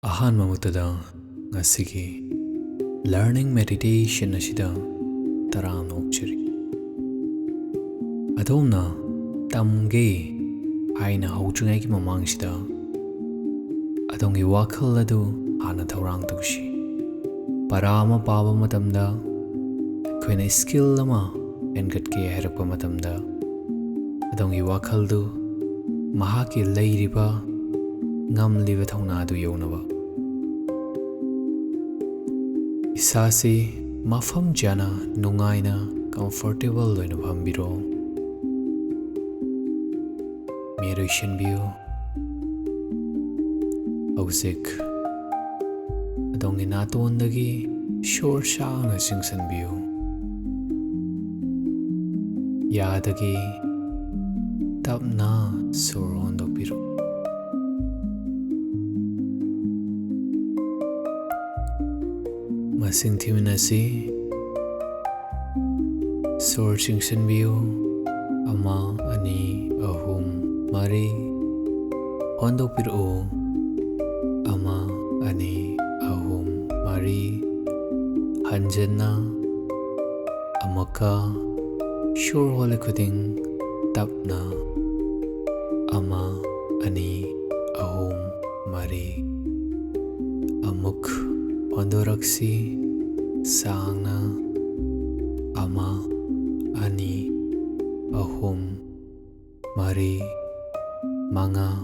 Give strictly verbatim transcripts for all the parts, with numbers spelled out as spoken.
ꯑꯍꯥꯟꯕꯃꯛꯇꯗ ꯉꯁꯤꯒꯤ learning meditation ꯑꯁꯤꯗ ꯇꯔꯥꯝꯅ ꯑꯣꯛꯆꯔꯤ꯫ ꯑꯗꯣꯝꯅ ꯇꯝꯒꯦ ꯍꯥꯏꯅ ꯍꯧꯗ꯭ꯔꯤꯉꯩꯒꯤ ꯃꯃꯥꯡꯁꯤꯗ ꯑꯗꯣꯝꯒꯤ ꯋꯥꯈꯜ ꯑꯗꯨ ꯍꯥꯟꯅ ꯊꯧꯔꯥꯡ ꯇꯧꯁꯤ꯫ ꯄꯔꯥ ꯑꯃ ꯄꯥꯕ ꯃꯇꯝꯗ ꯑꯩꯈꯣꯏꯅ skill ꯑꯃ ꯍꯦꯟꯒꯠꯀꯦ ꯍꯥꯏꯔꯛꯄ ꯃꯇꯝꯗ ꯑꯗꯣꯝꯒꯤ ꯋꯥꯈꯜꯗꯨ ꯃꯍꯥꯛꯀꯤ ꯂꯩꯔꯤꯕ ꯉꯝꯂꯤꯕ ꯊꯧꯅꯥꯗꯨ ꯌꯧꯅꯕ ꯏꯁꯥꯁꯤ ꯃꯐꯝ ꯆꯥꯅ ꯅꯨꯡꯉꯥꯏꯅ comfortable ꯑꯣꯏꯅ ꯐꯝꯕꯤꯔꯣ꯫ ꯃꯤꯠ ꯎꯏꯁꯤꯟꯕꯤꯌꯨ꯫ ꯍꯧꯖꯤꯛ ꯑꯗꯣꯝꯒꯤ ꯅꯥꯇꯣꯟꯗꯒꯤ ꯁꯣꯔ ꯁꯥꯡꯅ ꯆꯤꯡꯁꯤꯟꯕꯤꯌꯨ꯫ ꯌꯥꯗꯒꯤ ꯇꯞꯅ ꯁꯣꯔ ꯍꯣꯟꯗꯣꯛꯄꯤꯔꯣ꯫ ꯃꯁꯤꯡ ꯊꯤꯃꯤꯟꯅꯁꯤ꯫ ꯁꯣꯔ ꯆꯤꯡꯁꯤꯟꯕꯤꯌꯨ꯫ ꯑꯃ, ꯑꯅꯤ, ꯑꯍꯨꯝ, ꯃꯔꯤ꯫ ꯍꯣꯟꯗꯣꯛꯄꯤꯔꯛꯎ꯫ ꯑꯃ, ꯑꯅꯤ, ꯑꯍꯨꯝ, ꯃꯔꯤ꯫ ꯍꯟꯖꯟꯅ ꯑꯃꯨꯛꯀ ꯁꯣꯔ ꯍꯣꯜꯂꯤ ꯈꯨꯗꯤꯡ ꯇꯞꯅ꯫ ꯑꯃ, ꯑꯅꯤ, ꯑꯍꯨꯝ, ꯃꯔꯤ꯫ ꯑꯃꯨꯛ ꯍꯣꯟꯗꯣꯔꯛꯁꯤ ꯁꯥꯡꯅ꯫ ꯑꯃ, ꯑꯅꯤ, ꯑꯍꯨꯝ, ꯃꯔꯤ, ꯃꯉꯥ,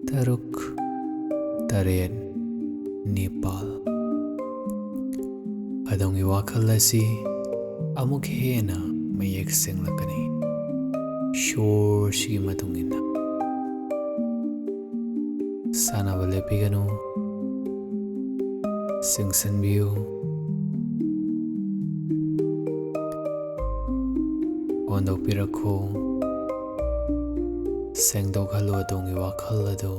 ꯇꯔꯨꯛ, ꯇꯔꯦꯠ, ꯅꯤꯄꯥꯜ꯫ ꯑꯗꯣꯝꯒꯤ ꯋꯥꯈꯜ ꯑꯁꯤ ꯑꯃꯨꯛ ꯍꯦꯟꯅ ꯃꯌꯦꯛ ꯁꯦꯡꯂꯛꯀꯅꯤ꯫ ꯁꯣꯔꯁꯤꯒꯤ ꯃꯇꯨꯡ ꯏꯟꯅ ꯁꯥꯟꯅꯕ ꯂꯦꯞꯄꯤꯒꯅꯨ꯫ ꯆꯤꯡꯁꯤꯟꯕꯤꯌꯨ꯫ ꯍꯣꯟꯗꯣꯛꯄꯤꯔꯛꯈꯣ꯫ ꯁꯦꯡꯗꯣꯛꯍꯜꯂꯨ ꯑꯗꯣꯝꯒꯤ ꯋꯥꯈꯜ ꯑꯗꯨ꯫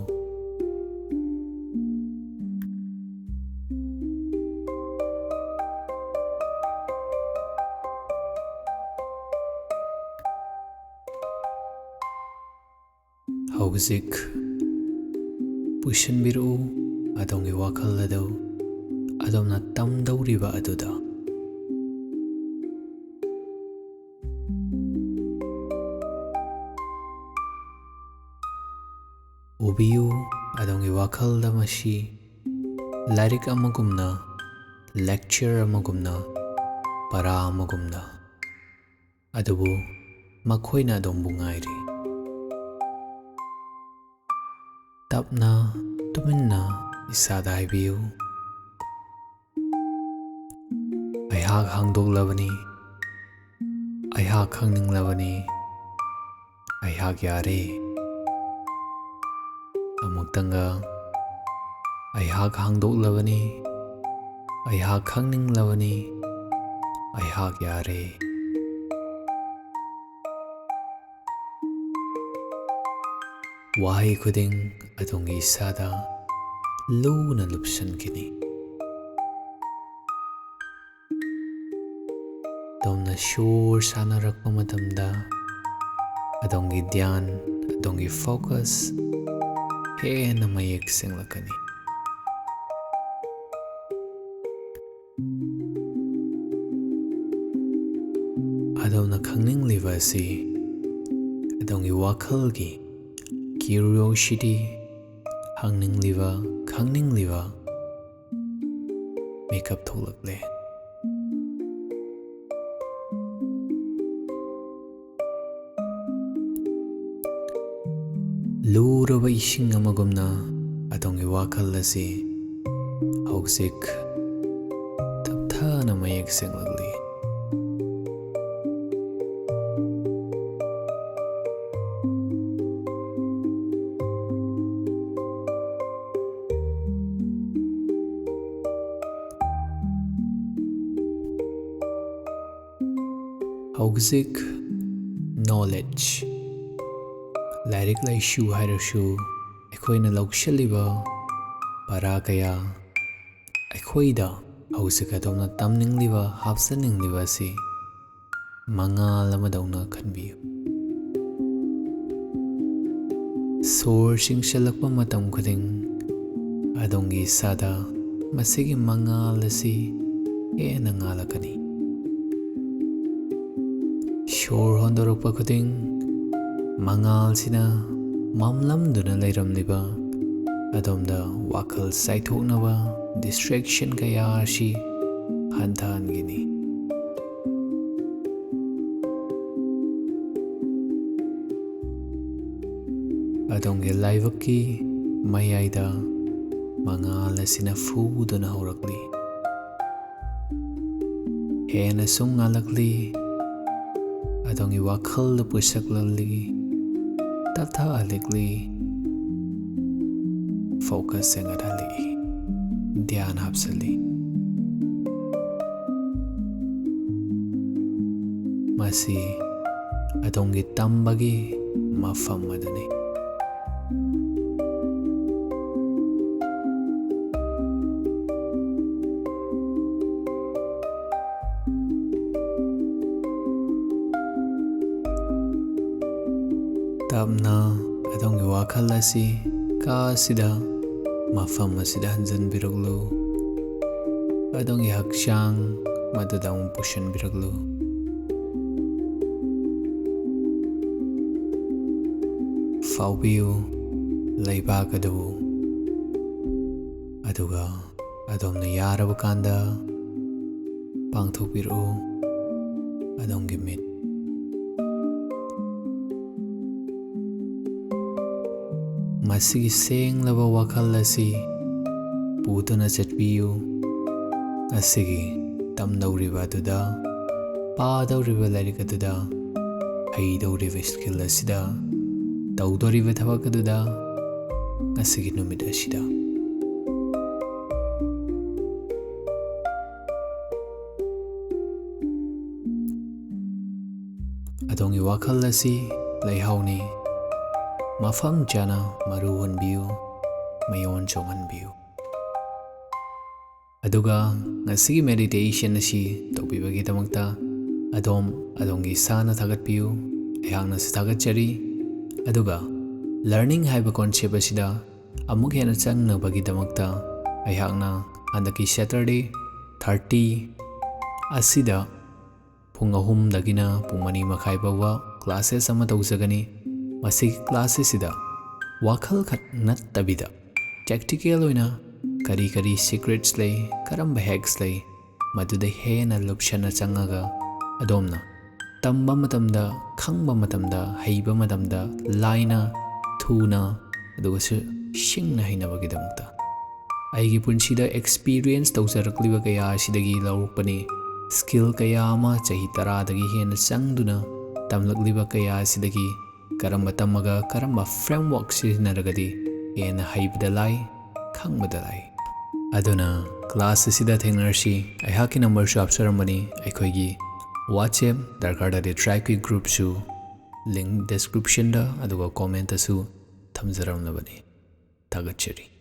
ꯍꯧꯖꯤꯛ ꯄꯨꯁꯤꯟꯕꯤꯔꯛꯎ ꯑꯗꯣꯝꯒꯤ ꯋꯥꯈꯜ ꯑꯗꯨ ꯑꯗꯣꯝꯅ ꯇꯝꯗꯧꯔꯤꯕ ꯑꯗꯨꯗ꯫ ꯎꯕꯤꯌꯨ, ꯑꯗꯣꯝꯒꯤ ꯋꯥꯈꯜꯗ ꯃꯁꯤ ꯂꯥꯏꯔꯤꯛ ꯑꯃꯒꯨꯝꯅ, lecture ꯑꯃꯒꯨꯝꯅ, ꯄꯔꯥ ꯑꯃꯒꯨꯝꯅ, ꯑꯗꯨꯕꯨ ꯃꯈꯣꯏꯅ ꯑꯗꯣꯝꯕꯨ ꯉꯥꯏꯔꯤ꯫ ꯇꯞꯅ, ꯇꯨꯃꯤꯟꯅ ꯏꯁꯥꯗ ꯍꯥꯏꯕꯤꯌꯨ, "ꯑꯩꯍꯥꯛ ꯍꯥꯡꯗꯣꯛꯂꯕꯅꯤ, ꯑꯩꯍꯥꯛ ꯈꯪꯅꯤꯡꯂꯕꯅꯤ, ꯑꯩꯍꯥꯛ ꯌꯥꯔꯦ"꯫ ꯑꯃꯨꯛꯇꯪꯒ, "ꯑꯩꯍꯥꯛ ꯍꯥꯡꯗꯣꯛꯂꯕꯅꯤ, ꯑꯩꯍꯥꯛ ꯈꯪꯅꯤꯡꯂꯕꯅꯤ, ꯑꯩꯍꯥꯛ ꯌꯥꯔꯦ"꯫ ꯋꯥꯍꯩ ꯈꯨꯗꯤꯡ ꯑꯗꯣꯝꯒꯤ ꯏꯁꯥꯗ ꯂꯨꯅ ꯂꯨꯞꯁꯤꯟꯈꯤꯅꯤ꯫ ꯑꯗꯣꯝꯅ ꯁꯣꯔ ꯁꯥꯟꯅꯔꯛꯄ ꯃꯇꯝꯗ ꯑꯗꯣꯝꯒꯤ ꯙ꯭ꯌꯥꯟ, ꯑꯗꯣꯝꯒꯤ focus ꯍꯦꯟꯅ ꯃꯌꯦꯛ ꯁꯦꯡꯂꯛꯀꯅꯤ꯫ ꯑꯗꯣꯝꯅ ꯈꯪꯅꯤꯡꯂꯤꯕ ꯑꯁꯤ ꯑꯗꯣꯝꯒꯤ ꯋꯥꯈꯜꯒꯤ curiosity, ꯍꯪꯅꯤꯡꯂꯤꯕ, ꯈꯪꯅꯤꯡꯂꯤꯕ ꯃꯤꯀꯞ ꯊꯣꯛꯂꯛꯂꯦ꯫ ꯂꯨꯔꯕ ꯏꯁꯤꯡ ꯑꯃꯒꯨꯝꯅ ꯑꯗꯣꯝꯒꯤ ꯋꯥꯈꯜ ꯑꯁꯤ ꯍꯧꯖꯤꯛ ꯇꯞꯊꯅ ꯃꯌꯦꯛ ꯁꯦꯡꯂꯛꯂꯤ꯫ ꯍꯧꯖꯤꯛ knowledge, ꯂꯥꯏꯔꯤꯛ ꯂꯥꯏꯁꯨ ꯍꯥꯏꯔꯁꯨ, ꯑꯩꯈꯣꯏꯅ ꯂꯧꯁꯤꯜꯂꯤꯕ ꯄꯔꯥ ꯀꯌꯥ, ꯑꯩꯈꯣꯏꯗ ꯍꯧꯖꯤꯛ ꯑꯗꯣꯝꯅ ꯇꯝꯅꯤꯡꯂꯤꯕ, ꯍꯥꯞꯆꯟꯅꯤꯡꯂꯤꯕ ꯑꯁꯤ ꯃꯉꯥꯜ ꯑꯃꯗꯧꯅ ꯈꯟꯕꯤꯌꯨ꯫ ꯁꯣꯔ ꯆꯤꯡꯁꯤꯜꯂꯛꯄ ꯃꯇꯝ ꯈꯨꯗꯤꯡ ꯑꯗꯣꯝꯒꯤ ꯏꯁꯥꯗ ꯃꯁꯤꯒꯤ ꯃꯉꯥꯜ ꯑꯁꯤ ꯍꯦꯟꯅ ꯉꯥꯜꯂꯛꯀꯅꯤ꯫ ꯁꯣꯔ ꯍꯣꯟꯗꯣꯔꯛꯄ ꯈꯨꯗꯤꯡ ꯃꯉꯥꯜꯁꯤꯅ ꯃꯝꯂꯝꯗꯨꯅ ꯂꯩꯔꯝꯂꯤꯕ ꯑꯗꯣꯝꯗ ꯋꯥꯈꯜ ꯆꯥꯏꯊꯣꯛꯅꯕ distraction ꯀꯌꯥ ꯑꯁꯤ ꯍꯟꯊꯍꯟꯒꯅꯤ꯫ ꯑꯗꯣꯝꯒꯤ ꯂꯥꯏꯕꯛꯀꯤ ꯃꯌꯥꯏꯗ ꯃꯉꯥꯜ ꯑꯁꯤꯅ ꯐꯨꯗꯨꯅ ꯍꯧꯔꯛꯂꯤ꯫ ꯍꯦꯟꯅ ꯁꯨꯝ ꯉꯥꯜꯂꯛꯂꯤ꯫ ꯑꯗꯣꯝꯒꯤ ꯋꯥꯈꯜꯗ ꯄꯨꯁꯛꯂꯛꯂꯤ, ꯇꯞꯊꯍꯜꯂꯛꯂꯤ꯫ Focus ꯍꯦꯟꯒꯠꯍꯜꯂꯛꯏ꯫ ꯙ꯭ꯌꯥꯟ ꯍꯥꯞꯆꯜꯂꯤ꯫ ꯃꯁꯤ ꯑꯗꯣꯝꯒꯤ ꯇꯝꯕꯒꯤ ꯃꯐꯝ ꯑꯗꯨꯅꯤ꯫ ꯇꯞꯅ ꯑꯗꯣꯝꯒꯤ ꯋꯥꯈꯜ ꯑꯁꯤ ꯀꯥ ꯑꯁꯤꯗ, ꯃꯐꯝ ꯑꯁꯤꯗ ꯍꯟꯖꯤꯟꯕꯤꯔꯛꯂꯨ꯫ ꯑꯗꯣꯝꯒꯤ ꯍꯛꯆꯥꯡ ꯃꯗꯨꯗ ꯑꯃꯨꯛ ꯄꯨꯁꯤꯟꯕꯤꯔꯛꯂꯨ꯫ ꯐꯥꯎꯕꯤꯌꯨ ꯂꯩꯕꯥꯛ ꯑꯗꯨꯕꯨ꯫ ꯑꯗꯨꯒ ꯑꯗꯣꯝꯅ ꯌꯥꯔꯕ ꯀꯥꯟꯗ ꯄꯥꯡꯊꯣꯛꯄꯤꯔꯛꯎ ꯑꯗꯣꯝꯒꯤ ꯃꯤꯠ꯫ ꯃꯁꯤꯒꯤ ꯁꯦꯡꯂꯕ ꯋꯥꯈꯜ ꯑꯁꯤ ꯄꯨꯗꯨꯅ ꯆꯠꯄꯤꯌꯨ꯫ ꯉꯁꯤꯒꯤ ꯇꯝꯗꯧꯔꯤꯕ ꯑꯗꯨꯗ, ꯄꯥꯗꯧꯔꯤꯕ ꯂꯥꯏꯔꯤꯛ ꯑꯗꯨꯗ, ꯍꯩꯗꯧꯔꯤꯕ skill ꯑꯁꯤꯗ, ꯇꯧꯗꯧꯔꯤꯕ ꯊꯕꯛ ꯑꯗꯨꯗ, ꯉꯁꯤꯒꯤ ꯅꯨꯃꯤꯠ ꯑꯁꯤꯗ꯫ ꯑꯗꯣꯝꯒꯤ ꯋꯥꯈꯜ ꯑꯁꯤ ꯂꯩꯍꯥꯎꯅꯤ꯫ ꯃꯐꯝ ꯆꯥꯅ ꯃꯔꯨ ꯍꯨꯟꯕꯤꯌꯨ, ꯃꯌꯣꯟ ꯆꯣꯡꯍꯟꯕꯤꯌꯨ꯫ ꯑꯗꯨꯒ ꯉꯁꯤꯒꯤ meditation ꯑꯁꯤ ꯇꯧꯕꯤꯕꯒꯤꯗꯃꯛꯇ ꯑꯗꯣꯝ ꯑꯗꯣꯝꯒꯤ ꯏꯁꯥꯅ ꯊꯥꯒꯠꯄꯤꯌꯨ, ꯑꯩꯍꯥꯛꯅꯁꯨ ꯊꯥꯒꯠꯆꯔꯤ꯫ ꯑꯗꯨꯒ learning ꯍꯥꯏꯕ concept ꯑꯁꯤꯗ ꯑꯃꯨꯛ ꯍꯦꯟꯅ ꯆꯪꯅꯕꯒꯤꯗꯃꯛꯇ ꯑꯩꯍꯥꯛꯅ ꯍꯟꯗꯛꯀꯤ Saturday thirty ꯑꯁꯤꯗ ꯄꯨꯡ ꯑꯍꯨꯝꯗꯒꯤꯅ ꯄꯨꯡ ꯃꯔꯤ ꯃꯈꯥꯏ ꯐꯥꯎꯕ classes ꯑꯃ ꯇꯧꯖꯒꯅꯤ꯫ ꯃꯁꯤꯒꯤ class ꯑꯁꯤꯗ ꯋꯥꯈꯜ ꯈꯛ ꯅꯠꯇꯕꯤꯗ practical ꯑꯣꯏꯅ ꯀꯔꯤ ꯀꯔꯤ secrets ꯂꯩ, ꯀꯔꯝꯕ hacks ꯂꯩ, ꯃꯗꯨꯗ ꯍꯦꯟꯅ ꯂꯨꯞꯁꯟꯅ ꯆꯪꯉꯒ ꯑꯗꯣꯝꯅ ꯇꯝꯕ ꯃꯇꯝꯗ, ꯈꯪꯕ ꯃꯇꯝꯗ, ꯍꯩꯕ ꯃꯇꯝꯗ ꯂꯥꯏꯅ, ꯊꯨꯅ, ꯑꯗꯨꯒꯁꯨ ꯁꯤꯡꯅ ꯍꯩꯅꯕꯒꯤꯗꯃꯛꯇ꯫ ꯑꯩꯒꯤ ꯄꯨꯟꯁꯤꯗ experience ꯇꯧꯖꯔꯛꯂꯤꯕ ꯀꯌꯥ ꯑꯁꯤꯗꯒꯤ ꯂꯧꯔꯛꯄꯅꯤ꯫ Skill ꯀꯌꯥ ꯑꯃ ꯆꯍꯤ ꯇꯔꯥꯗꯒꯤ ꯍꯦꯟꯅ ꯆꯪꯗꯨꯅ ꯇꯝꯂꯛꯂꯤꯕ ꯀꯌꯥ ꯑꯁꯤꯗꯒꯤ ꯀꯔꯝꯕ ꯇꯝꯃꯒ ꯀꯔꯝꯕ framework ꯁꯤꯖꯤꯟꯅꯔꯒꯗꯤ ꯍꯦꯟꯅ ꯍꯩꯕꯗ ꯂꯥꯏ, ꯈꯪꯕꯗ ꯂꯥꯏ꯫ ꯑꯗꯨꯅ class ꯑꯁꯤꯗ ꯊꯦꯡꯅꯔꯁꯤ꯫ ꯑꯩꯍꯥꯛꯀꯤ number ꯁꯨ ꯍꯥꯞꯆꯔꯝꯕꯅꯤ꯫ ꯑꯩꯈꯣꯏꯒꯤ WhatsApp ꯗꯔꯀꯥꯔ ꯇꯥꯗꯦ tribe ꯀꯤ group ꯁꯨ link description ꯗ ꯑꯗꯨꯒ comment ꯇꯁꯨ ꯊꯝꯖꯔꯝꯂꯕꯅꯤ꯫ ꯊꯥꯒꯠꯆꯔꯤ꯫